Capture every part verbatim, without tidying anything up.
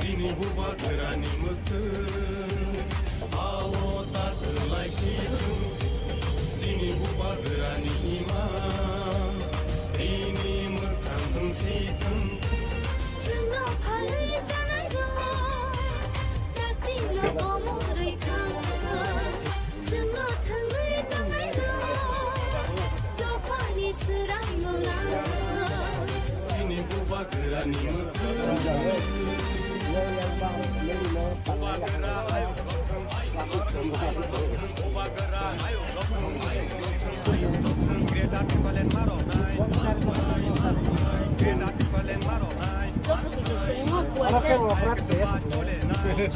Chini bubagrani mwkhwng alo ta kwlai si thung. Chini bubagrani ima bini mwkhang thung si thung. Chwngno phalwi janai rok, dakti no komorwi thang. Chwngno thangwi tongnairok, dophani swrangno nang. Chini bubagrani mwkhwng. Bubagra ayuk lokhwng, ayuk lokhwng, bubagra ayuk lokhwng, ayuk lokhwng, ayuk lokhwng. Greater Tipraland maro nai. Greater Tipraland maro nai. Ayuk chwngno chole nai.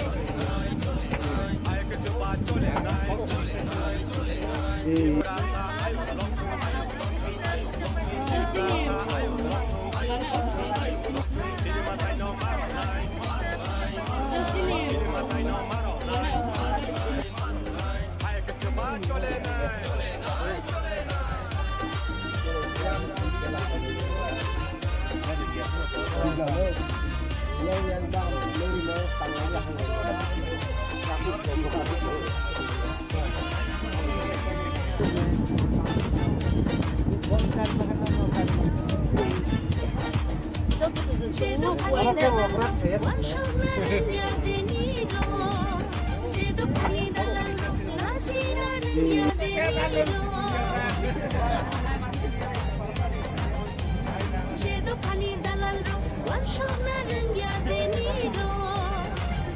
Je dophani dalalrok wansukna rwngya bini rok.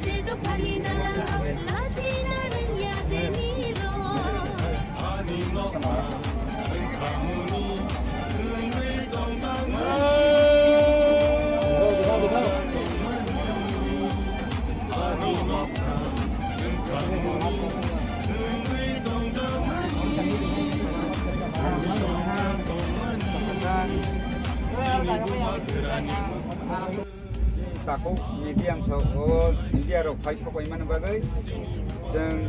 Je dophani dalalrok lachina rwngya bini rok. Ani nokha wngkhamuni wngwi tongthangmani. Ani nokha wngkhamuni wngwi tongthangmani. Chini takhuk media wngsa o media rok phai sopaimani bagwi chwng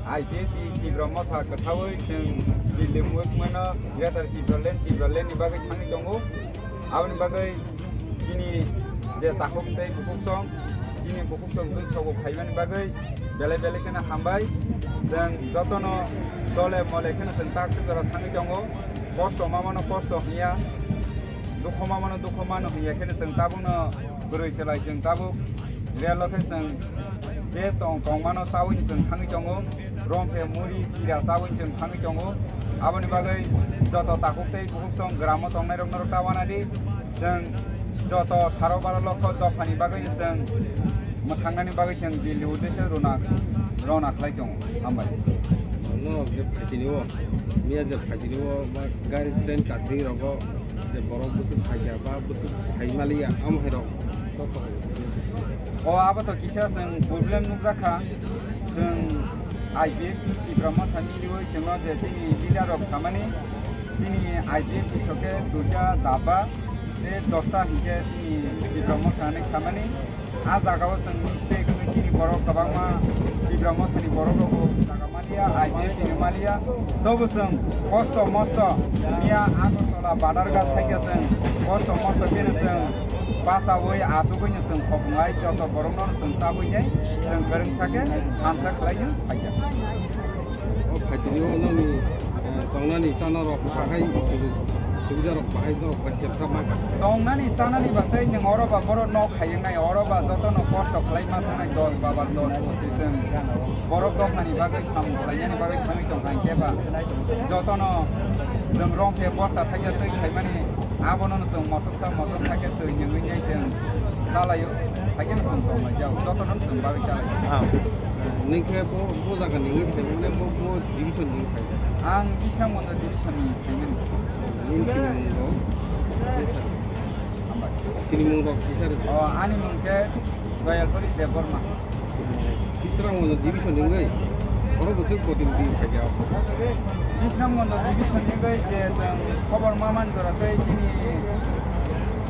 I P F T Tipra Motha kwthaui chwng Delhi movement no Greater Tipraland, Tipraland ni bagwi thangwi tongo. Aboni bagwi chini je takhuk tei bukhuk song, chini bukhuk song chwng sobo phaimani bagwi belai belai kheno hambai. Chwng jotono dole mole kheno chwng tak jora thangwi tongo. Kosto mamano kosto hiya, dukho mamano dukho mano hiya kheno chwng tabukno bwrwi chwlai chwng tabuk relo khe chwng je tong tongmano chaui chwng thangwi tongo. Romphe muri sira chaui chwng thangwi tongo. Aboni bagwi joto takhuk tei bukhuk song gramo tongnai rokno rok ta wanadi. Chwng joto saro baro lokho dophani bagwi chwng mwthangnani bagwi chwng Delhi uddesho runa, rona khlai tongo. Hambai. Norok je phaitini o, miya je phaitini o, ba gari train kathri rogo je borok bwswk phaikha ba bwswk phaimaliya, amo hai rok. O abo to kisa chwng problem nukjakha. Chwng I P F T Tipra Motha miliui chwngno je chini leader rok samani, chini I P F T soke duita daba tei dosta hinkhe chini Tipra Motha hinwi samani. A jagao chwng mistake wngwi chini borok kwbangma Tipra Mothani borok rok jaga maliya, I P F T ni maliya. Tobo chwng kosto mosto miya Agartala Badarghat thaikhe chwng kosto mosto kheno chwng bachaui achugwino chwng khopnai joto borokno chwng tabui nai chwng kwrwngsa khe thansa khlaino phaikha. O phaitini o nokni, eh, tongnani chana rok bahai subi-, subida rok bahai norok bai sepsa ma. Tongnani chanani bagwi nwng oro ba borok nok hai wngnai, oro ba jotono kosto khlai ma thangnai dos ba ba dos pochis chwng borok dophani bagwi samung khlainani bagwi thangwi tong kha hinkhe ba jotono nwng rong khe bosta thaikhe twi khaimani abono nwng chwng motok sa motok thaikhe twi nwngwi nai chwng chalaio, haikhe nwng chwng tonglaijao, jotono nwng chwng bagwi chalaio. Ah. Nwng khe bo, bo jaga ni wngwi phaimani, bo, bo division ni wngwi phai? Ang Bisramganj division ni phaimani. Nini sinimung rok? Hambai. Sinimung rok kisa rw? O, ani mung khe Doyalpuri Debbarma. Bisramganj division ni wngwi? Oro bwswk kotin tin khaikha. Bisramganj division ni bai je chwng khobor ma man jora tei chini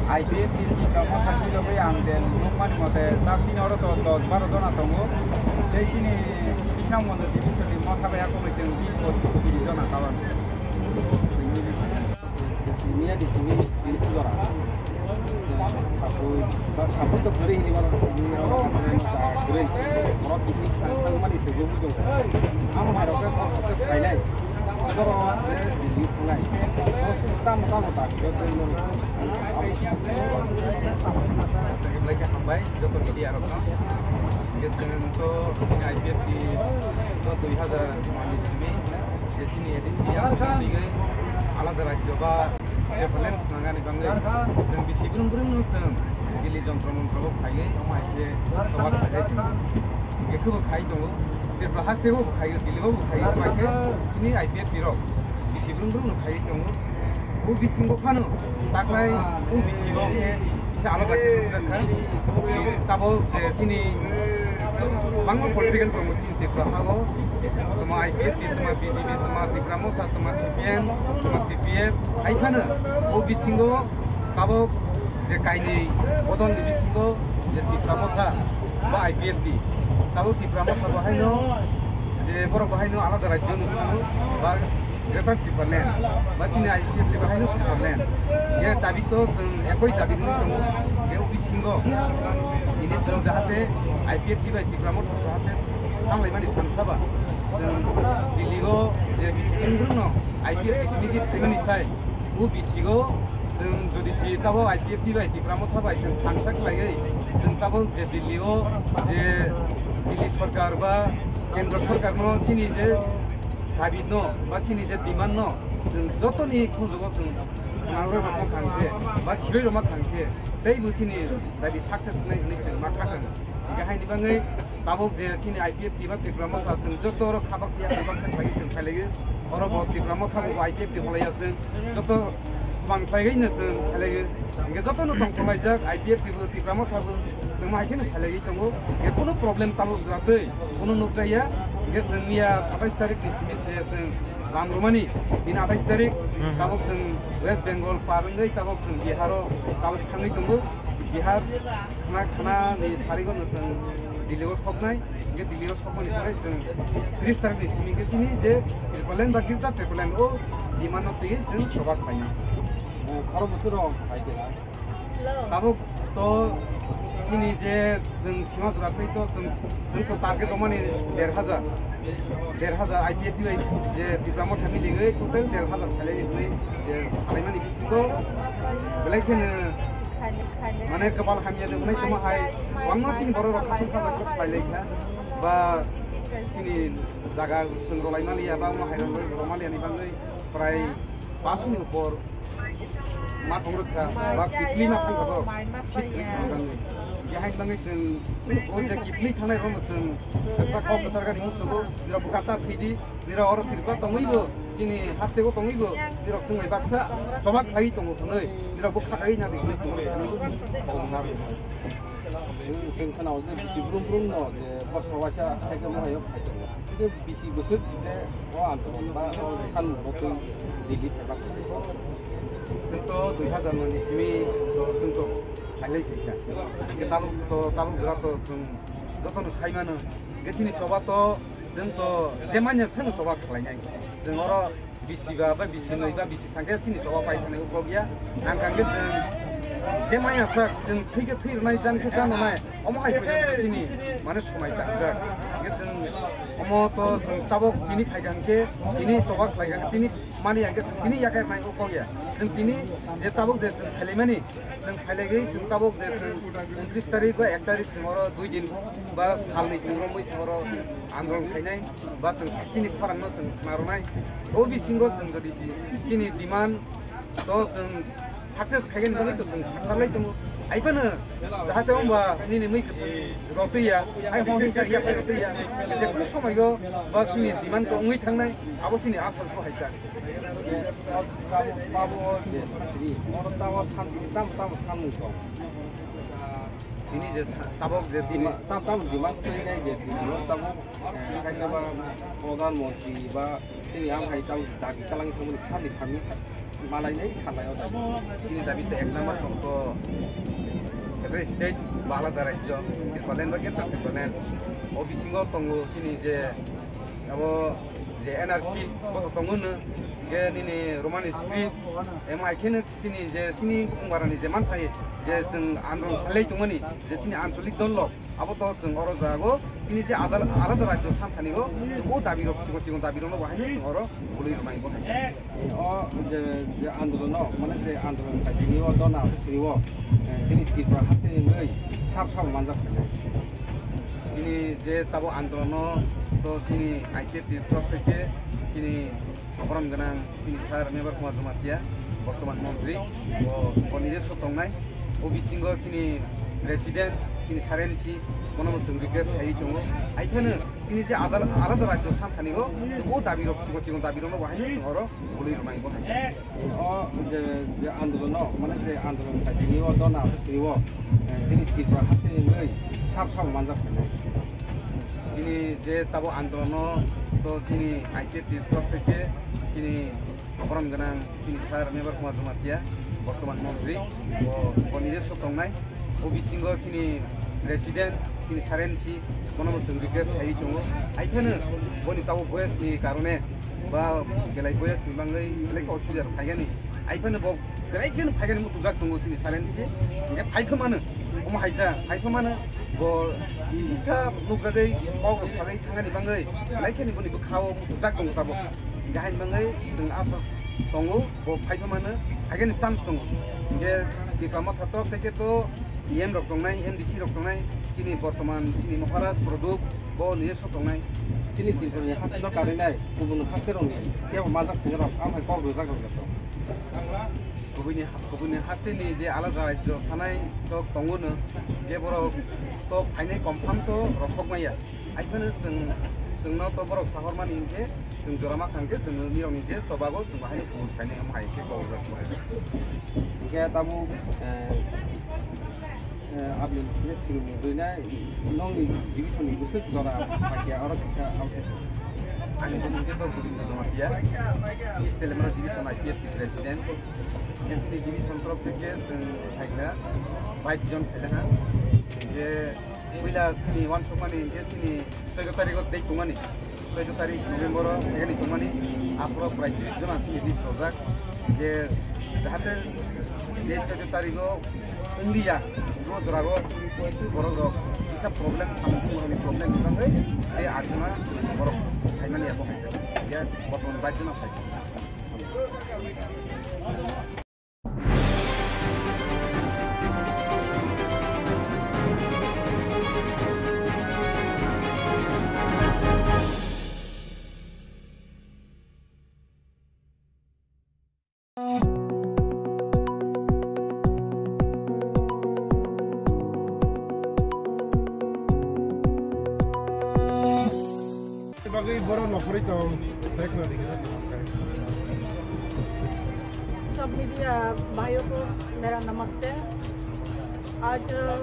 I P F T ni kamo thangwi rogwi ang je nukmani mote tak chini oro to dos baro jona tongo. Tei chini Bisramganj division ni motha bai akomoi chwng bis pochis tris jona kawan. Niya di sini, ini sejora. Kapui, kapui to kiri ini baru ini orang kiri. Orang kiri kan kan mani sego bujo. Amo hai roke to sate kailai. Boro je di pulai. Tam tam ta. Hambai joto media rok no. Geseng to I P F T to dui hazar mani simi. Je chini A D C ang twi alada rajyo ba je plan swnangani bangwi chwng bisi brum brum no chwng Delhi jontro montro bo phaiwi omo hai khe choba khlaiwi tongo. Hingkhe khe bo khai tongo. Tripura haste bo khai, Delhi bo khai, omo hai khe chini I P F T rok bisi brum brum no khai tongo. O bisingo phano taklai o bisingo khe kisa alada khe nukjak kha. Tabuk je chini bangma political tongo chini Tripura hago. Toma I P F T, toma B J P, toma Tipra Motha, toma C P M, toma T P F. Hai phano o bisingo tabuk je kainwi bodolni bisingo je Tipra Motha ba I P F T. Tabuk Tipra Motha bo haino je borok bo haino alada rajyo ni swngo ba Greater Tipraland, ba chini I P F T bahai no Tipraland. Ye dabi to chwng ekoi dabi wngwi tongo. Ye o bisingo ini chwng jahate I P F T bai Tipra Motha jahate sanglaimani thamsa ba. Chwng Delhi o je bisingo no I P F T simi di chimani sai. O bisingo chwng jodi si tabo I P F T bai Tipra Motha bai chwng thamsa khlaiwi chwng tabo je Delhi o je Delhi sorkar ba kendro sorkar no chini je dabi no ba chini je demand no chwng jotoni khunjugo chwng khwnarwi rwma thang khe ba sirwi rwma thang khe tei bo chini dabi success wngnai hwnwi chwng ma kha thang. Hingkhe haini bangwi tabuk je chini I P F T ba Tipra Motha chwng joto oro khabak se yakni baksa khlaiwi chwng khailaiwi oro bo Tipra Motha bo I P F T holaiya chwng joto man khlaiwi no chwng khailaiwi hingkhe joto no tong khwlaijak I P F T bo Tipra Motha bo chwng ma hai kheno khailaiwi tongo hingkhe kunu problem tabuk jatwi kunu nukjaya hingkhe chwng miya satais tarik ni simi se chwng Lamrumani, bini athais tarik, Mhm. tabuk chwng West Bengal par wngwi tabuk chwng Biharo tabuk thangwi tongo. Bihar khna, khna ni sarigo no chwng Delhi o soknai, hingkhe Delhi o sokmani pore chwng tris tarik ni simi hingkhe chini je Tipraland ba Greater Tipraland o demand no twiwi chwng choba khlainai. Khorok bwswk rok hai khe na? Tabuk to chini je chwng sima jora tei to chwng, chwng to target rwmani der hajar, der hajar I P F T bai je Tipra Motha miligwi total der hajar khailai hwnwi je salaimani bisingo belai kheno mane kwpal hamya de hwnwi tongma hai kwbangma chini borok rok khatung khajak kok khlailai kha ba chini jaga chwng rwlai maliya ba omo hai rok rwmaliya ni bangwi prai pash ni upor ma thong rwkha ba kiphilwi ma thang kha borok seat rwkha thangwi. Yahaini bangwi chwng o je kiphilwi thangnai rokno chwng kwchak kok kwchar gari musugo nirok bwkha ta thwidi nirok oro Tripura tongwibo chini hasteo tongwibo nirok chwng bai baksa choba khlaiwi tongo hwnwi nirok bwkha kaiwi nadi hwnwi chwng oro thangwi chwng kok narwkha. Chwng khwnao je bisi brum brum no je bosong waisa hai khe mohai o phai tongo. Hingkhe bisi bwswk je o andolon ba o salmung bo twi Delhi phaiba khlai. Chwng to dui hazar nwi ni simi to chwng to khailai phaikha. Hingkhe tabuk to, tabuk jora to chwng jotono sai mano. Hingkhe chini choba to chwng to je manya seno choba khlainai. Chwng oro bisi ba, ba bisi nwi ba bisi thangkhe chini choba pai thani ukrok ya. Ang kangkhe chwng je manya sak chwng thwi khe thwi rwnai, jan khe jan rwnai. Omo hai khe chini mane swmai tangjak. Hingkhe chwng omo to chwng tabuk tini phai kha hingkhe tini choba khlai kha tini mani hingkhe chwng tini yakhai rwnai ukrok ya. Chwng tini je tabuk je chwng phailaimani chwng phailaigwi chwng tabuk je chwng untris tarik ba ek tarik chwng oro dui din ba salni chwng romwi chwng oro andolon khainai. Ba chwng chini khorang no chwng khna rwnai. O bisingo chwng jodi si chini demand to chwng success khaigani bagwi to chwng sakharlai tongo. Hai phano jahate wngba nini mui kwthwi rotwi ya, hai hwn hwnsa ya phai rotwi ya. Je kunu somai o ba chini demand to wngwi thangnai, abo chini asa se bo hai ta. Tamo, tamo santi, tamo, tamo sanmung tong. Bini je sa-, tabok je chini demand, tab-, tabok demand kwrwi nai je bini tabok, eh, kaisa ba pradhan mantri ba chini ang hai tabok dabi chalangwi thangmani sani thangwi malai nai salai o tabok. Chini dabi to ek number tong to separate state ba alada rajyo, Tipraland ba Greater Tipraland. O bisingo tongo chini je abo je N R C bo tongo no, je nini Roman script, em, hai kheno chini je chini bukung barani je manthai je chwng andolon khlai tongmani je chini ancholik dol rok, abo to chwng oro jago chini je adal-, alada rajyo santhanigo chwng o dabi rok, sikon sikon dabi rokno bo haino chwng oro bului rwmani bo hai. O je, je andolono, mane je andolon khlai tini o dona tini o, eh, chini Tripura hasteni mui sab sab manjak khlai. Chini je tabo andolono to chini I P F T ni torok theke chini Borom gwnang chini sir Mebar Kumar Jamatia, bortoman montri, bo, bo nije sotongnai. O bisingo chini president, chini saren si, bono bo chwng request khaiwi tongo. Hai phano chini je adal-, alada rajyo santhanigo, o dabi rok, sikon sikon dabi rokno bo haino chwng oro bului rwmani bo hai. O je, je andolono, mane je andolon khlai tini o dona tini o, eh, chini Tripura hasteni mui sab sab manjak khlai. Chini je tabo andolono to chini I P F T ni torok theke chini borom gwnang chini sir Mebar Kumar Jamatia, bortoman montri, bo, bo nije sotongnai. O bisingo chini president, chini saren si, bono bo chwng request khaiwi tongo. Hai phano boni tabo voice ni karone ba belai voice ni bangwi belai khe osubida rok phaigani. Hai phano bo belai kheno phaigani muchungjak tongo chini saren si. Hingkhe phai khe mano, omo hai kha, phai khe mano bo bisisa nukjagwi kok rok sagwi thangani bangwi belai kheno boni bwkhao muchungjak tongo tabok. Hingkhe haini bangwi chwng asa tongo, bo phai khe mano, phaigani chance tongo. Hingkhe Tipra Motha torok theke to E M rok tongnai, M D C rok tongnai, chini bortoman chini Maharaj Pradyot bo nije sotongnai. Chini Tripura ni haste no karwi nai, kubun haste rok ni tebo manjak thani rok, ang hai kok rwjak rok to. Kubuni, kubuni haste ni je alada rajyo sanai to tongo no, je borok to phainai confirm to rosok maya. Hai phano chwng, chwngno to borok sahormani hinkhe chwng jora ma kha hinkhe chwng nirokni je chobago chwng bo haino kubun khainai omo hai khe kok rwjak. Hinkhe tabuk, eh, eh, aboni je swrwngmung rwinai nokni division ni bwswk jora paikha oro kisa outside. Ani bumu khe to Gobindo Jamatia, East Telemara Division I P F T President. Hinkhe chini division torok theke chwng phaikha bike jon phaikha. Hinkhe Puila chini uansukmani hinkhe chini choudo tarikgo date tongmani. Choudo tarik November o phaikani tongmani. Aphuru prai tris jona chini list rwjak. Je jahate date choudo tarikgo wngliya, bo jorao chini kisu borok rok kisa problem, samung tongmani problem ni bagwi tei aat jona borok phaimani abo hai. Ya, bortoman bais jona phai. Bagwi borok nokhorwi tong, tei khna dikhe. सब मीडिया भाइयों को मेरा नमस्ते। आज, अ,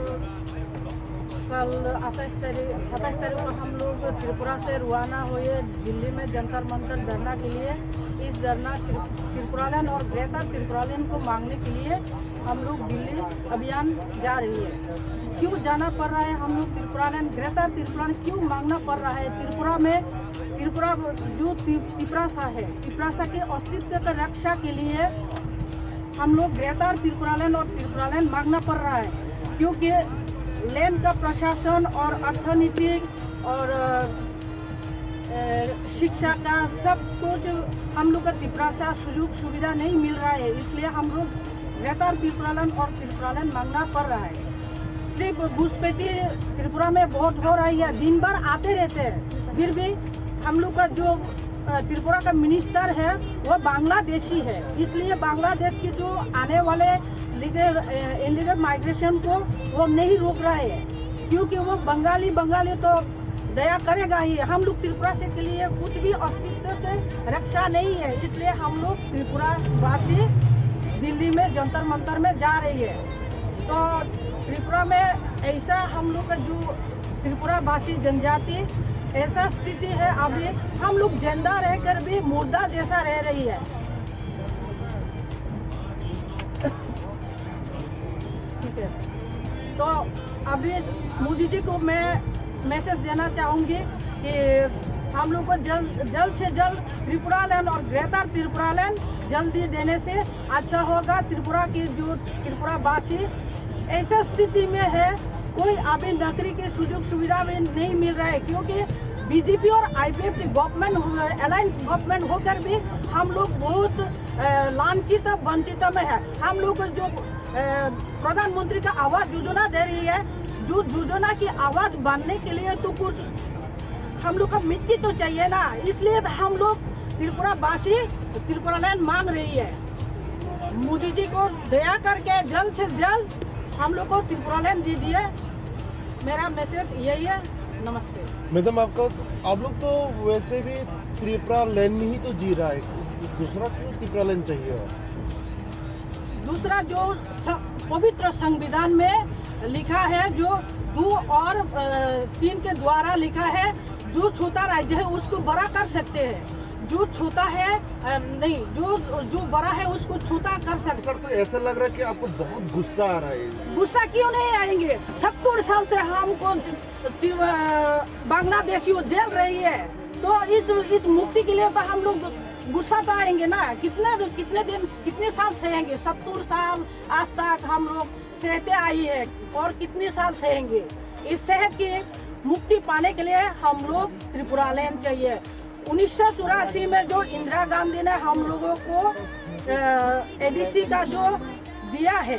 कल अट्ठाईस तारीख, सत्ताईस तारीख को हम लोग त्रिपुरा से रवाना हुए दिल्ली में जंतर मंतर धरना के लिए। इस धरना त्रि-, त्रिपुरालैंड और ग्रेटर त्रिपुरालैंड को मांगने के लिए हम लोग दिल्ली अभियान जा रही है। क्यों जाना पड़ रहा है हम लोग त्रिपुरालैंड, ग्रेटर त्रिपुरालैंड क्यों मांगना पड़ रहा है? त्रिपुरा में, त्रिपुरा जो ति-, तिपरासा है, तिपरासा के अस्तित्व का रक्षा के लिए हम लोग ग्रेटर त्रिपुरालैंड और त्रिपुरालैंड मांगना पड़ रहा है, क्योंकि लैंड का प्रशासन और अर्थनीतिक और, अ, अ, शिक्षा का सब कुछ हम लोग का तिपरासा सुजोग सुविधा नहीं मिल रहा है, इसलिए हम लोग ग्रेटर त्रिपुरालैंड और त्रिपुरालैंड मांगना पड़ रहा है। सिर्फ घुसपैठी त्रिपुरा में बहुत हो रही है, दिन भर आते रहते हैं, फिर भी हम लोग का जो, अ, त्रिपुरा का मिनिस्टर है वो बांग्लादेशी है, इसलिए बांग्लादेश की जो आने वाले लीगल, अ, इलीगल माइग्रेशन को वो नहीं रोक रहा है, क्योंकि वो बंगाली, बंगाली तो दया करेगा ही। हम लोग त्रिपुरा से के लिए कुछ भी अस्तित्व के रक्षा नहीं है, इसलिए हम लोग त्रिपुरा वासी दिल्ली में जंतर मंतर में जा रही है। तो त्रिपुरा में ऐसा हम लोग का जो त्रिपुरा भाषी जनजाति ऐसा स्थिति है, अभी हम लोग जिंदा रहकर भी मुर्दा जैसा रह रही है। ठीक है, तो अभी मोदी जी को मैं मैसेज देना चाहूँगी कि हम लोग को जल्द, जल्द से जल्द त्रिपुरालैंड और ग्रेटर त्रिपुरालैंड जल्दी देने से अच्छा होगा। त्रिपुरा की जो त्रिपुरा वासी ऐसा स्थिति में है, कोई अभी नौकरी की सुजोग सुविधा भी नहीं मिल रहा है, क्योंकि बीजेपी और आईपीएफ की गवर्नमेंट, अलायंस गवर्नमेंट होकर भी हम लोग बहुत, अ, लांछित, वंचित में है। हम लोग को जो, अ, प्रधानमंत्री का आवास योजना दे रही है, जो योजना की आवास बनने के लिए तो कुछ हम लोग का मिट्टी तो चाहिए ना, इसलिए तो हम लोग त्रिपुरा वासी त्रिपुरालैंड मांग रही है। मोदी जी को दया करके जल्द से जल्द हम लोग को त्रिपुरालैंड दीजिए। मेरा मैसेज यही है। नमस्ते। मैडम, आपका, आप लोग तो वैसे भी त्रिपुरालैंड में ही तो जी रहा है, दूसरा क्यों त्रिपुरालैंड चाहिए? दूसरा जो स-, पवित्र संविधान में लिखा है, जो दो और, अ, तीन के द्वारा लिखा है, जो छोटा राज्य है उसको बड़ा कर सकते हैं, जो छोटा है, अ, नहीं, जो, जो बड़ा है उसको छोटा कर सकते हैं। सर, तो ऐसा लग रहा है कि आपको बहुत गुस्सा आ रहा है। गुस्सा क्यों नहीं आएंगे? सत्तर साल से हमको ति-, अ, बांग्लादेशी वो जेल रही है, तो इस, इस मुक्ति के लिए तो हम लोग गुस्सा तो आएंगे ना। कितने, कितने दिन, कितने साल सहेंगे? सत्तर साल आज तक हम लोग सहते आई है और कितने साल सहेंगे? इस सह की मुक्ति पाने के लिए हम लोग त्रिपुरालैंड चाहिए। उन्नीस सौ चौरासी में जो इंदिरा गांधी ने हम लोगों को, अ, एडीसी का जो दिया है,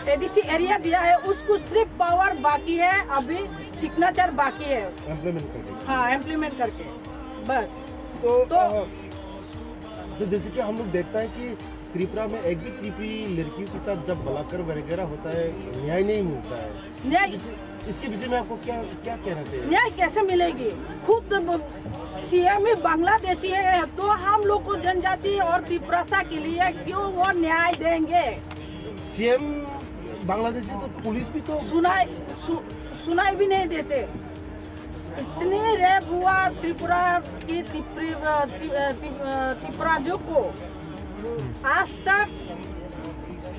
एडीसी एरिया दिया है, उसको सिर्फ पावर बाकी है, अभी सिग्नेचर बाकी है। इम्प्लीमेंट करके। हाँ, इम्प्लीमेंट करके, बस। तो, तो अ, तो जैसे कि हम लोग देखता है कि त्रिपुरा में एक भी त्रिपुरी लड़कियों के साथ जब बलात्कार वगैरह होता है, न्याय नहीं मिलता है। न्याय इसके विषय, इसके विषय में आपको क्या, क्या कहना चाहिए? न्याय कैसे मिलेगी? खुद ब-, सीएम ही बांग्लादेशी है, तो हम लोग को जनजाति और तिपरासा के लिए क्यों वो न्याय देंगे? सीएम बांग्लादेशी, तो पुलिस भी तो सुनाई, सु-, सुनाई भी नहीं देते। इतनी रेप हुआ त्रिपुरा की, तिपरी-, अ, ति-, अ, ति-, अ, तिपराजों को आज तक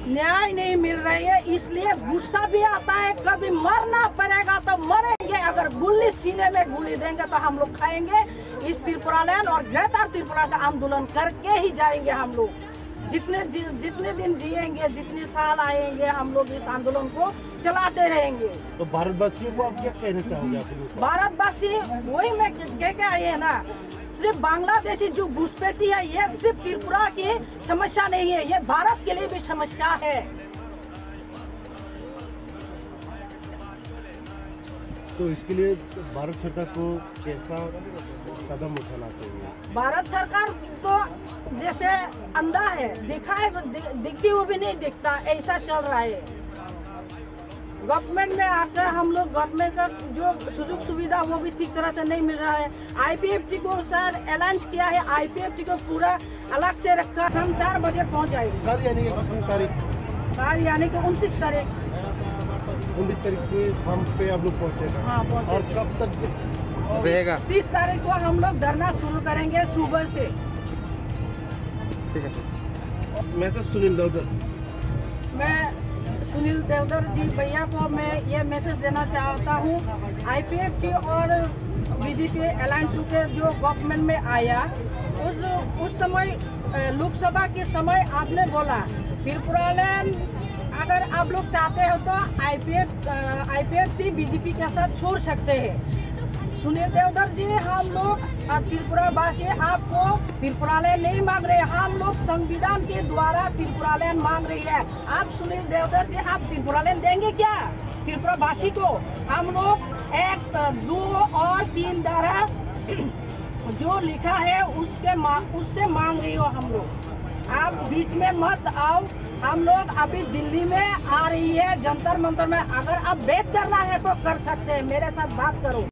न्याय नहीं मिल रही है, इसलिए गुस्सा भी आता है। कभी मरना पड़ेगा तो मरेंगे, अगर गुल्ली सीने में गुल्ली देंगे तो हम लोग खाएंगे। इस त्रिपुरालैंड और ग्रेटर त्रिपुरा का आंदोलन करके ही जाएंगे हम लोग। जितने जि-, जितने दिन जिएंगे, जितने साल आएंगे, हम लोग इस आंदोलन को चलाते रहेंगे। तो भारतवासियों को आप क्या कहना चाहोगे आप लोगों को? भारतवासी, वही मैं कह के आई है ना, सिर्फ बांग्लादेशी जो घुसपैठी है, ये सिर्फ त्रिपुरा की समस्या नहीं है, ये भारत के लिए भी समस्या है। तो इसके लिए भारत सरकार को कैसा कदम उठाना चाहिए? भारत सरकार तो जैसे अंधा है, दिखाए, दि-, दिखती वो भी नहीं दिखता, ऐसा चल रहा है। गवर्नमेंट में आकर हम लोग गवर्नमेंट का जो सुजोग सुविधा वो भी ठीक तरह से नहीं मिल रहा है। आईपीएफटी को सर अलायंस किया है, आईपीएफटी को पूरा अलग से रखा। शाम चार बजे पहुंच जाएगी। कल यानी कि कितनी तारीख? कल यानी कि उनतीस तारीख। उनतीस तारीख की शाम पे आप लोग पहुंचेगा? हाँ, पहुंचेगा। और कब तक रहेगा? तीस तारीख को हम लोग धरना शुरू करेंगे सुबह से। ठीक है, ठीक। मैं सर सुनील देवधर। मैं सुनील देवधर जी भैया को मैं ये मैसेज देना चाहता हूँ, आईपीएफटी और बीजेपी अलायंस के जो गवर्नमेंट में आया, उस, उस समय, अ, लोकसभा के समय आपने बोला, त्रिपुरालैंड अगर आप लोग चाहते हो तो आईपीएफ, अ, आईपीएफटी बीजेपी के साथ छोड़ सकते हैं। सुनील देवधर जी, हम लोग, अ, त्रिपुरा वासी आपको त्रिपुरालैंड नहीं मांग रहे, हम लोग संविधान के द्वारा त्रिपुरालैंड मांग रही है। आप सुनील देवधर जी, आप त्रिपुरालैंड देंगे क्या त्रिपुरा वासी को? हम लोग एक, दो और तीन धारा जो लिखा है उसके मा-, उससे मांग रही हो हम लोग। आप बीच में मत आओ, हम लोग अभी दिल्ली में आ रही है जंतर मंतर में, अगर आप बैठ करना है तो कर सकते हैं, मेरे साथ बात करो।